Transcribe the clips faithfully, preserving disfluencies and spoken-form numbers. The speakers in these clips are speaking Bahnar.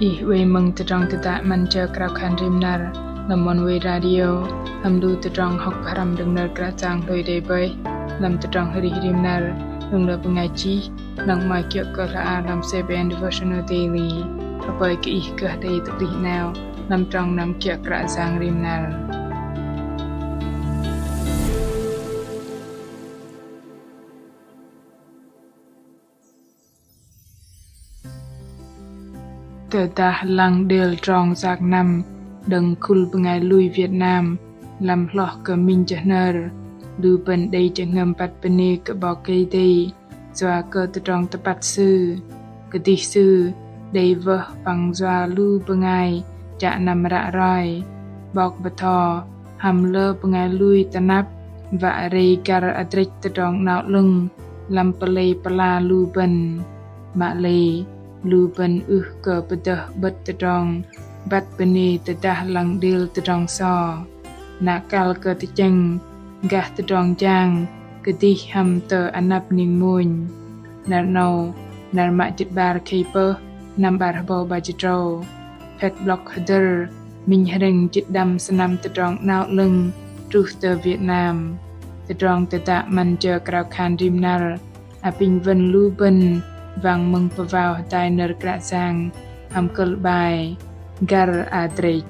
Ih wei mơ̆ng tơdrong tơdă 'Măn Jơ Krao Khan Rim Năr lăm Oneway Radio, hăm lu tơdrong hŏk pơhrăm đơ̆ng nơ̆r Kră Yang hlôi đei bơih lăm tơdrong arih rim năr đơ̆ng lu bơngai chih, lăng 'mơ̆i kiơ̆ kơ hla bơar lăm C B N Devotional Daily. Hơpơi kơ ih gơh đei tơplih 'nao lăm trong năm kiơ̆ Kră Yang rim năr. Tơdah lăng đêl trong yak năm đơ̆ng khul bơngai lui Việt Nam lăm hloh kơ minh jơhnơr, lu bơ̆n đei jơhngơ̆m băt bơnê kơ 'Bok Kei-Dei yua kơ tơdrong tơpăt Sư, kơdih Sư đei wơh păng yua lu bơngai chă năm ră roi. 'Bok bơtho hăm lơ bơngai lui tơnap wă rei găr adrĕch Tơdrong 'Nao 'Lơ̆ng lăm pơlei pơla lu bơ̆n. Mă lei lu bơ̆n ưh kơ pơdơh 'bơ̆t tơdrong băt bơnê tơdah lăng đêl tơdrong so. Na kăl kơ tơchĕng gah tơdrong jang kơdih hăm tơ anăp ning mônh. Năr 'nâu, năr mă jĭt 'bar khei pơh, năm 'bar hơbâu 'bar jĭt tơdrâu. Phet 'blŏk hơdơ̆r minh hrĕng jĭt đăm sơnăm Tơdrong 'Nao 'Lơ̆ng truh tơ Việt Nam. Tơdrong tơdă 'Măn Jơ Krao Khan Rim Năr apinh wơ̆n lu bơ̆n wang mơ̆ng pơwao hơdai nơ̆r Kră Yang hăm kơ̆l 'bai Găr adrĕch.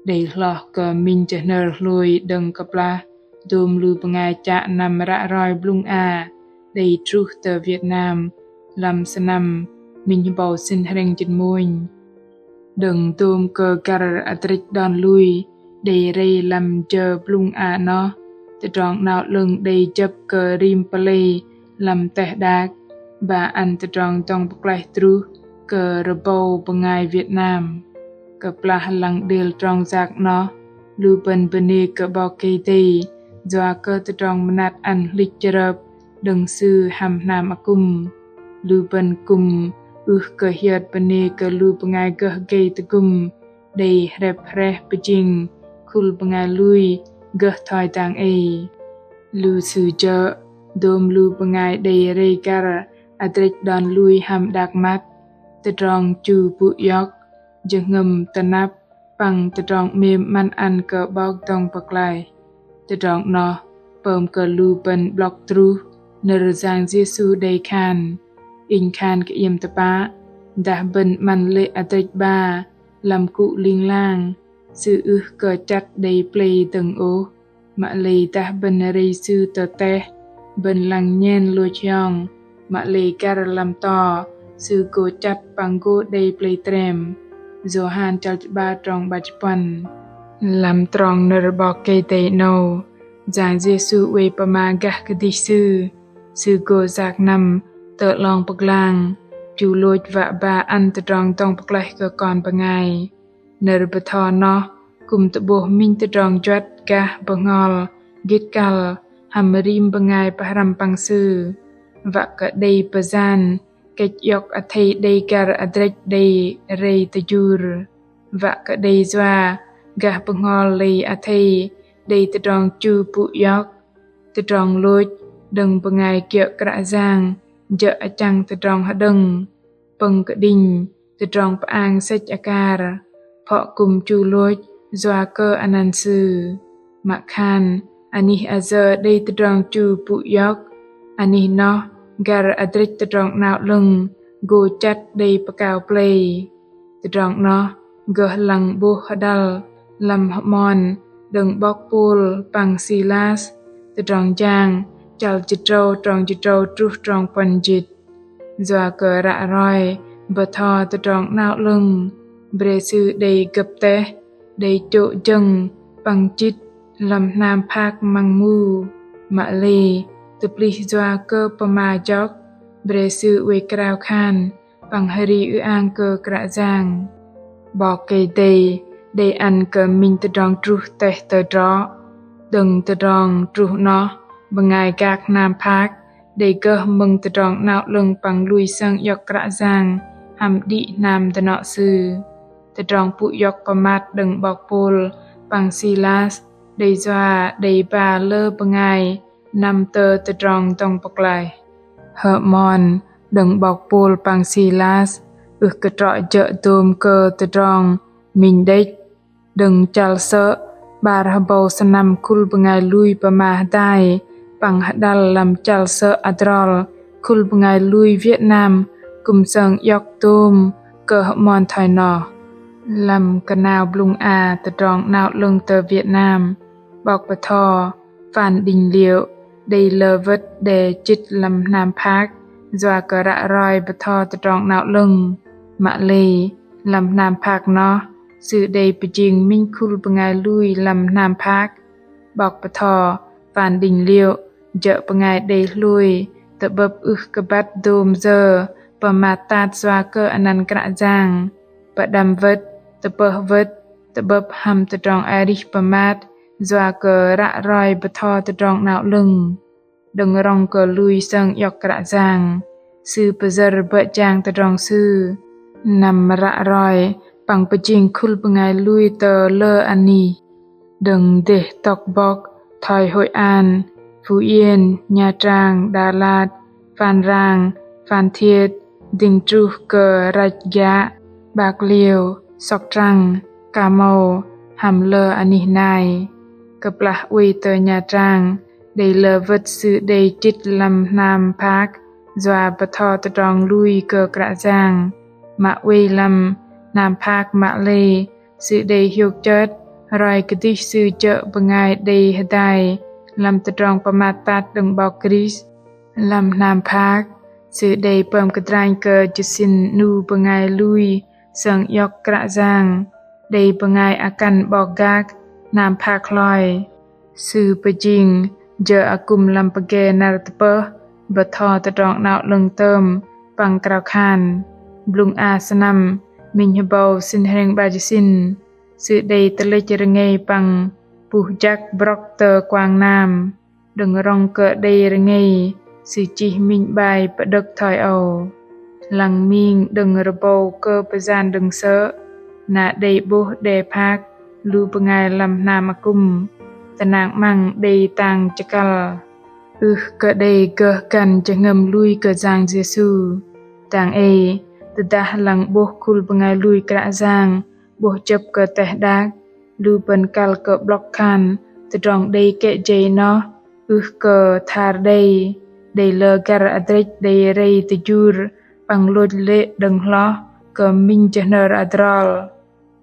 Đei hloh kơ minh jơhnơr hlôi đơ̆ng kơplah dôm lu bơngai chă năm ră roi blŭng a đei truh tơ Việt Nam lăm sơnăm minh hơbâu sĭn hrĕng jĭt mônh. Đơ̆ng dôm kơ găr adrĕch đon lui đei rei lăm jơ blŭng a noh, Tơdrong 'Nao 'Lơ̆ng đei jơ̆p kơ rim pơlei lăm teh đak, ba ăn tơdrong dŏng pơklaih truh kơ rơbâu bơngai Việt Nam. Kơplah lăng đêl trong yak noh, lu bơ̆n bơnê kơ 'Bok Kei-Dei yua kơ tơdrong mơnat ăn hlĭch chrơp đơ̆ng Sư hăm hnam akŭm. Lu bơ̆n kư̆m ưh kơ hiơt bơnê kơ lu bơngai gơh gei tơgŭm đei hrĕp hrĕh pơjing khul bơngai lui gơh thoi dang ei. Lu sư jơ̆ dôm lu bơngai đei rei găr adrĕch đon lui hăm đak măt, tơdrong chu pŭ iŏk, jơhngơ̆m tơnap păng tơdrong 'mêm 'măn ăn kơ 'Bok dŏng pơklaih. Tơdrong 'noh pơm kơ lu bơ̆n 'blŏk truh nơ̆r Yang Yêsu đei khan: Inh khan kơ iĕm tơpă, dah bơ̆n 'măn lê̆ adrĕch 'ba lăm kŭ ling lang, sư ưh kơ chăt đei plei dơ̆ng ôh. Mă lei dah bơ̆n rei sư tơ teh, bơ̆n lăng nhen lôch hiong, mă lei găr lăm to, sư gô chăt păng gô đei plei trĕm. Yôhan chăl jĭt 'bar trong 'bar jĭt puăn. Lăm trong nơ̆r 'Bok Kei-Dei 'nâu, Yang Yêsu oei pơma gah kơdih Sư, Sư gô yak năm tơ 'long pơglang, chu lôch wă ba ăn tơdrong dŏng pơklaih kơ kon bơngai. Nơ̆r bơtho noh kư̆m tơ'bôh minh tơdrong juăt gah bơhngol gĭt kăl hăm rim bơngai pơhrăm păng Sư. Wă kơ đei pơyan kĕch iŏk athei đei găr adrĕch đei rei tơjur. Wă kơ đei yua gah bơhngol lei athei đei tơdrong chu pŭ iŏk, tơdrong lôch đơ̆ng bơngai kiơ̆ Kră Yang jơ̆ achăng tơdrong hơđơ̆ng. Pơ̆ng kơđinh, tơdrong pơang sĕch akar, phŏ kư̆m chu lôch yua kơ anăn Sư. Mă khan anih ayơ đei tơdrong chu pŭ iŏk, anih noh găr adrĕch Tơdrong 'Nao 'Lơ̆ng gô chăt đei pơkao plei. Tơdrong 'noh gơh lăng 'bôh hơđăl lăm hơmon đơ̆ng 'bok Pôl păng Silas, Tơdrong Jang chăl jĭt tơdrâu trong jĭt tơdrâu truh trong puăn jĭt. Yua kơ ră roi bơtho Tơdrong 'Nao 'Lơ̆ng, bre sư đei gơ̆p teh, đei chô̆ jơ̆ng păng chĭt lăm hnam phak măng mu. Mă lei tơplih yua kơ pơma jŏk, bre sư oei krao khan păng hơri ư-ang kơ Kră Yang. 'Bok Kei-Dei đei ăn kơ minh tơdrong truh teh tơdrŏ. Đơ̆ng tơdrong truh 'noh, bơngai gak hnam phak đei gơh mơ̆ng Tơdrong 'Nao 'Lơ̆ng păng lui sơng iŏk Kră Yang hăm đĭ hnam dơnŏ Sư. Tơdrong pŭ iŏk pơmat đơ̆ng 'bok Pôl păng Silas đei yua đei ba lơ bơngai năm tơ tơdrong dŏng pơklaih. Hơmon Đơ̆ng 'bok Pôl păng Silas ưh kơ trŏ jơ̆ dôm kơ tơdrong minh đĕch. Đơ̆ng chăl sơ̆ 'bar hơbâu sơnăm khul bơngai lui pơma hơdai păng hơđăl lăm chăl sơ̆ adrol khul bơngai lui Việt Nam kư̆m sơng iŏk dôm kơ hơmon thoi noh. Lăm kơnao blŭng a Tơdrong 'Nao 'Lơ̆ng tơ Việt Nam, 'bok bơtho Phan Đình Liệu đei lơ wơ̆t đe chĭt lăm hnam phak yua kơ ră roi bơtho Tơdrong 'Nao 'Lơ̆ng. Mă lei lăm hnam phak noh sư đei pơjing minh khul bơngai lui lăm hnam phak. 'Bok bơtho Phan Đình Liệu jơ̆ bơngai đei hlôi tơ'bơ̆p ưh kơ băt dôm yơ pơmat tat yua kơ anăn Kră Yang, pơđăm wơ̆t, tơpơh wơ̆t, tơ'bơ̆p hăm tơdrong arih pơmat yua kơ ră roi bơtho Tơdrong 'Nao 'Lơ̆ng. Đơ̆ng rŏng kơ lui sơng iŏk Kră Yang, sư pơyơ̆r bơ̆ jang tơdrong sư năm ră roi păng pơjing khul bơngai lui tơ lơ anih. Đơ̆ng dêh tŏk bŏk thoi Hội An, Phú Yên, Nha Trang, Đà Lạt, Phan Rang, Phan Thiết, dĭng truh kơ Rạch Gạ, Bạc Liêu, Sóc Trăng, Cà Mau, hăm lơ anih nai. Kơplah oei tơ Nha Trang, đei lơ wơ̆t sư đei chĭt lăm hnam phak yua bơtho tơdrong lui kơ Kră Yang. Mă oei lăm hnam phak mă lei sư đei hiôk chơt roi kơdih sư jơ̆ bơngai đei hơdai lăm tơdrong pơmat tat đơ̆ng 'Bok Krist. Lăm hnam phak sư đei pơm kơdranh kơ jơsĭn 'nu bơngai lui sơng iŏk Kră Yang, đei bơngai akăn 'bok gak hnam phak hloi. Sư pơjing jơ̆ akŭm lăm pơge năr tơpơh bơtho Tơdrong 'Nao 'Lơ̆ng tơm păng krao khan. Blŭng a sơnăm minh hơbâu sĭn hrĕng 'bar jĭt sĭn, sư đei tơlĕch rơngei păng puh jăk brŏk tơ Quảng Nam. Đơ̆ng rŏng kơ đei rơngei, sư chih minh 'bai pơđơ̆k thoi âu: Lăng ming đơ̆ng rơbâu kơ pơyan đơ̆ng sơ̆, na đei 'bôh đe phak lu bơngai lăm hnam akŭm, tơnăng 'măng đei tang chơkăl. Ưh kơ đei gơh găn jơhngơ̆m lui kơ Yang Yêsu. Dang ei, tơdah lăng 'bôh khul bơngai lui Kră Yang 'bôh chơ̆p kơ teh đak, lu bơ̆n kăl kơ 'blŏk khan tơdrong đei kĕ jei noh ưh kơ thar đei, đei lơ găr adrĕch đei rei tơjur păng lôch lê̆ đơ̆ng hloh kơ minh jơhnơr adrol.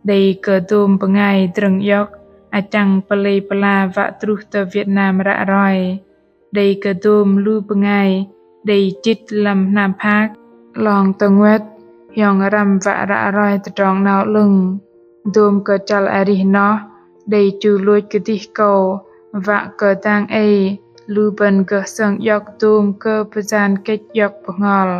Đei kơ dôm bơngai drơ̆ng iŏk achăng pơlei pơla wă truh tơ Việt Nam ră roi. Đei kơ dôm lu bơngai đei chĭt lăm hnam phak 'long tơnguĕt hiong răm wă ră roi Tơdrong 'Nao 'Lơ̆ng. Dôm kơ chăl arih noh đei chu lôch kơdih kâu wă kơ dang ei lu bơ̆n gơh sơng iŏk dôm kơ pơyan kĕch iŏk bơhngol.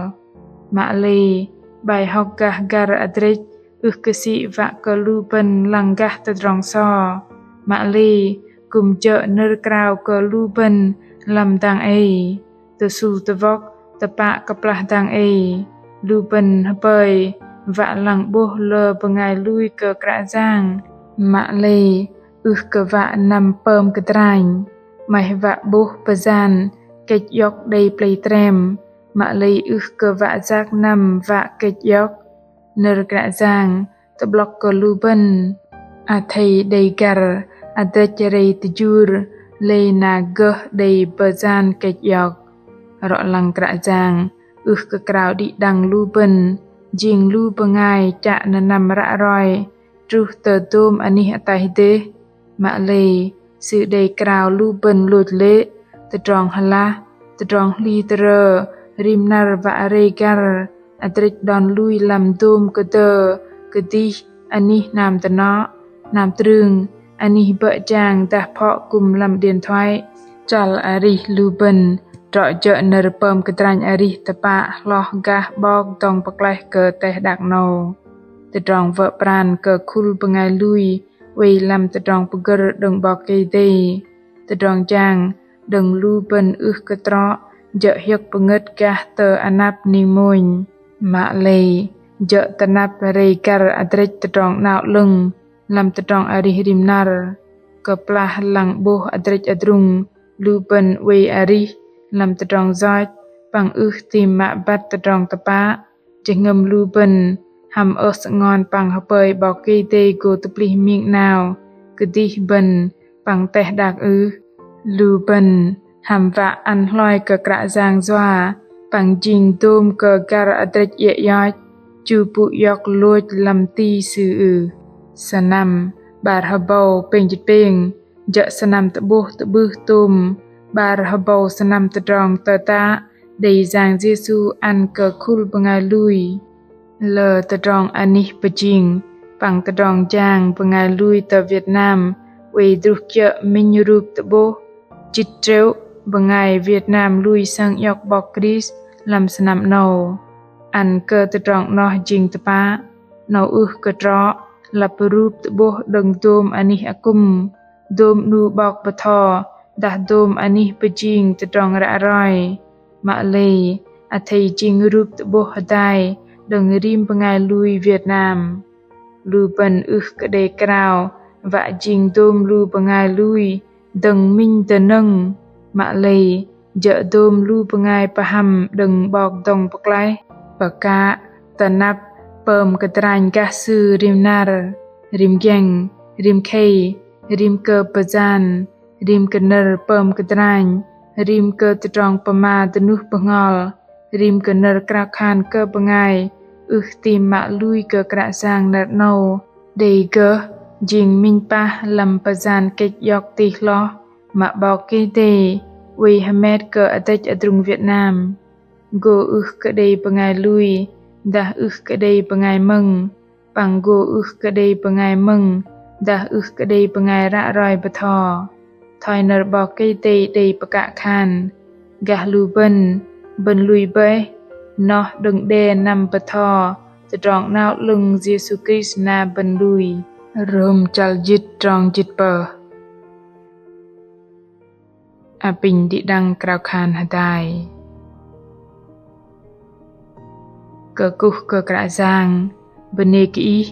Mă lei 'bai hŏk gah găr adrĕch ưh kơ sĭ wă kơ lu bơ̆n lăng gah tơdrong so. Mă lei kư̆m jơ̆ nơ̆r krao kơ lu bơ̆n lăm dang ei. Tơsŭl tơwŏk tơpă kơplah dang ei, lu bơ̆n hơpơi wă lăng 'bôh lơ bơngai lui kơ Kră Yang. Mă lei ưh kơ wă năm pơm kơdranh, 'maih wă 'bôh pơyan kĕch iŏk đei plei trem. Mă lei ưh kơ wă yak năm wă kĕch iŏk. Nơ̆r Kră Yang tơ'blŏk kơ lu bơ̆n: Athei đei găr adrĕch rei tơjur, lei na gơh đei pơyan kĕch iŏk. Rŏ lăng Kră Yang ưh kơ krao đĭ đăng lu bơ̆n jing lu bơngai chă nơnăm ră roi truh tơ dôm anih ataih dêh. Mă lei sư đei krao lu bơ̆n lôch lê̆, tơdrong hơlah, tơdrong hli tơrơ, rim năr wă rei găr adrĕch đon lui lăm dôm kơdơ kơdih anih hnam tơnŏ, hnam trưng, anih bơ̆ jang dah phŏ kư̆m lăm điện thoại. Chăl arih lu bơ̆n trŏ jơ̆ nơ̆r pơm kơdranh arih tơpă hloh gah 'Bok dŏng pơklaih kơ teh đak 'nâu. Tơdrong wơ̆ pran kơ khul bơngai lui oei lăm tơdrong pơgơ̆r đơ̆ng 'Bok Kei-Dei. Tơdrong jang đơ̆ng lu bơ̆n ưh kơ trŏ jơ̆ hiơ̆k pơngơ̆t gah tơ anăp ning mônh. Mă lei jơ̆ tơnăp rei găr adrĕch Tơdrong 'Nao 'Lơ̆ng lăm tơdrong arih rim năr. Kơplah lăng 'bôh adrĕch adrung, lu bơ̆n oei arih lăm tơdrong yoch păng ưh tim mă băt tơdrong tơpă, jơhngơ̆m lu bơ̆n hăm ơh sơngon păng hơpơi 'Bok Kei-Dei gô tơplih ming 'nao kơdih bơ̆n păng teh đak ưh. Lu bơ̆n hăm wă ăn hloi kơ Kră Yang yua păng jing dôm kơ găr adrĕch iĕ ioch, chu pŭ iŏk lôch lăm ti Sư ưh. Sơnăm 'bar hơbâu pêng jĭt pêng, jơ̆ sơnăm tơ'bôh tơ'bưh tôm 'bar hơbâu sơnăm tơdrong tơtă đei Yang Yêsu ăn kơ khul bơngai lui. Lơ tơdrong anih pơjing păng tơdrong jang bơngai lui tơ Việt Nam oei druh kiơ̆ minh rup tơ'bôh jĭt triệu bơngai Việt Nam lui sơng iŏk 'Bok Krist lăm sơnăm 'nâu. Ăn kơ tơdrong 'noh jing tơpă, 'nâu ưh kơ trŏ lăp rup tơ'bôh đơ̆ng dôm anih akŭm, dôm 'nu 'bok bơtho, dah dôm anih pơjing tơdrong ră roi. Mă lei, athei jing rup tơ'bôh hơdai đơ̆ng rim bơngai lui Việt Nam. Lu bơ̆n ưh kơ đei krao wă jing dôm lu bơngai lui dơ̆ng minh dơnơ̆ng. Mă lei, jơ̆ dôm lu bơngai pơhăm đơ̆ng 'Bok dŏng pơklaih, pơkă, tơnăp, pơm kơdranh gah Sư rim năr, rim giĕng, rim khei, rim kơ pơjan, rim kơ nơ̆r pơm kơdranh, rim kơ tơdrong pơma dơnuh bơhngol, rim kơ nơ̆r krao khan kơ bơngai ưh tim mă lui kơ Kră Yang năr 'nâu, đei gơh jing minh pah lăm pơjan kĕch iŏk tih hloh mă 'Bok Kei-Dei oei hơmet kơ adrĕch adrung Việt Nam. Gô ưh kơ đei bơngai lui, dah ưh kơ đei bơngai mơ̆ng, păng gô ưh kơ đei bơngai mơ̆ng, dah ưh kơ đei bơngai ră roi bơtho. Thoi nơ̆r 'Bok Kei-Dei đei pơkă khan: Gah lu bơ̆n, bơ̆n lui bơih, noh đơ̆ng đe năm bơtho Tơdrong 'Nao 'Lơ̆ng Yêsu Krist na bơ̆n lui. Rôm chăl jĭt trong jĭt pơh. Apinh đĭ đăng krao khan hơdai. Kơkuh kơ Kră Yang, bơnê kơ Ih,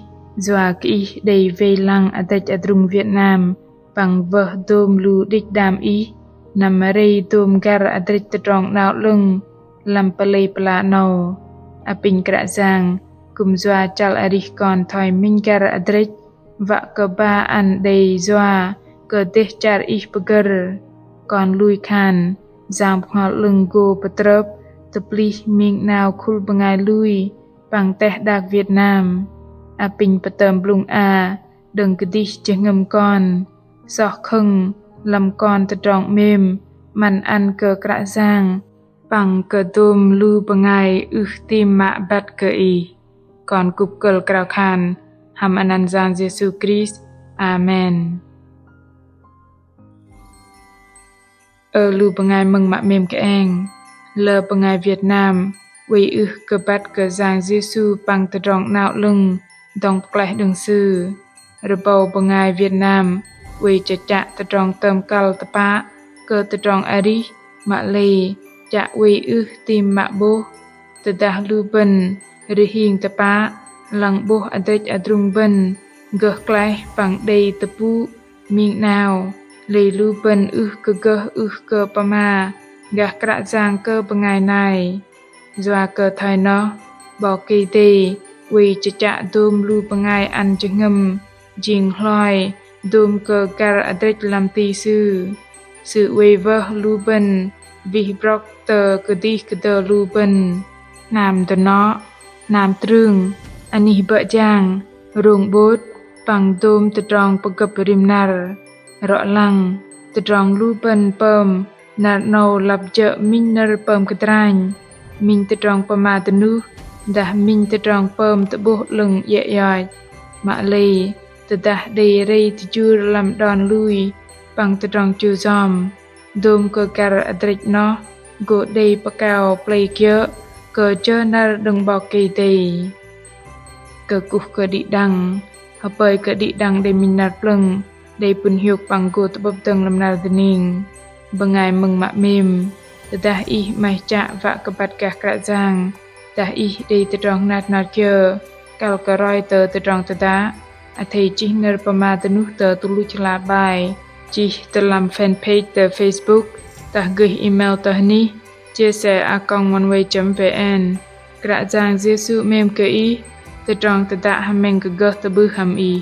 yua kơ Ih đei wei lăng adrĕch adrung Việt Nam, păng wơh dôm lu đĭch đam Ih, năm rei dôm găr adrĕch Tơdrong 'Nao 'Lơ̆ng, lăm pơlei pơla 'nâu. Apinh Kră Yang, kư̆m yua chăl arih kon thoi minh găr adrĕch, wă kơ ba ăn đei yua kơ dêh char Ih pơgơ̆r. Kon lui khan, Yang Bơhngol 'Lơ̆ng gô pơtrơp, tơplih ming 'nao khul bơngai lui, păng teh đak Việt Nam. Apinh pơtơm blŭng a, đơ̆ng kơdih jơhngơ̆m kon, soh khơ̆ng, lăm kon tơdrong 'mêm, 'măn ăn kơ Kră Yang, păng kơ dôm lu bơngai ưh tim mă băt kơ Ih. Kon kŭp kơ̆l krao khan, hăm anăn Yang Yêsu Krist. Amen. Ơ lu bơngai mơ̆ng mă 'mêm kơeng, lơ bơngai Việt Nam oei ưh kơ băt kơ Yang Yêsu păng Tơdrong 'Nao 'Lơ̆ng dŏng pơklaih đơ̆ng Sư. Rơbâu bơngai Việt Nam oei chă chă tơdrong tơm kăl tơpă kơ tơdrong arih, mă lei chă oei ưh tim mă 'bôh. Tơdah lu bơ̆n rơhing tơpă, lăng 'bôh adrĕch adrung bơ̆n gơh klaih păng đei tơpŭ ming 'nao, lei lu bơ̆n ưh kơ gơh ưh kơ pơma gah Kră Yang kơ bơngai nai. Yua kơ thoi noh, 'Bok Kei-Dei oei chă chă dôm lu bơngai ăn jơhngơ̆m jing hloi dôm kơ găr adrĕch lăm ti Sư. Sư oei wơh lu bơ̆n wih brŏk tơ kơdih kơdơ̆ lu bơ̆n. Hnam dơnŏ, hnam trưng, anih bơ̆ jang, rông 'bôt, păng dôm tơdrong pơgơ̆p rim năr. Rŏ lăng, tơdrong lu bơ̆n pơm năr 'nâu lăp jơ̆ minh nơ̆r pơm kơdranh, minh tơdrong pơma dơnuh, dah minh tơdrong pơm tơ'bôh 'lơ̆ng iĕ ioch. Mă lei, tơdah đei rei tơjur lăm đon lui păng tơdrong chu yom, dôm kơ găr adrĕch 'noh gô đei pơkao plei kiơ̆ kơ jơ năr đơ̆ng 'Bok Kei-Dei. Kơkuh kơ đĭ đăng, hơpơi kơ đĭ đăng đei minh năr plơ̆ng, đei pŭn hiôk păng gô tơ'bơ̆p dơ̆ng lăm năr dơning. Bơngai mơ̆ng mă 'mêm, tơdah ih 'maih chă wă kơ băt gah Kră Yang, dah ih đei tơdrong hnat hnat kiơ, kăl kơ roi tơ tơdrong tơdă, athei chih nơ̆r pơma dơnuh tơ tơluch hla bơar, chih tơ lăm fanpage tơ Facebook, dah gơih email tơ hnih chia sẻ a còng oneway chấm vn. Kră Yang Yêsu 'mêm kơ ih, tơdrong tơdă hơmĕng gơh tơ'bưh hăm ih.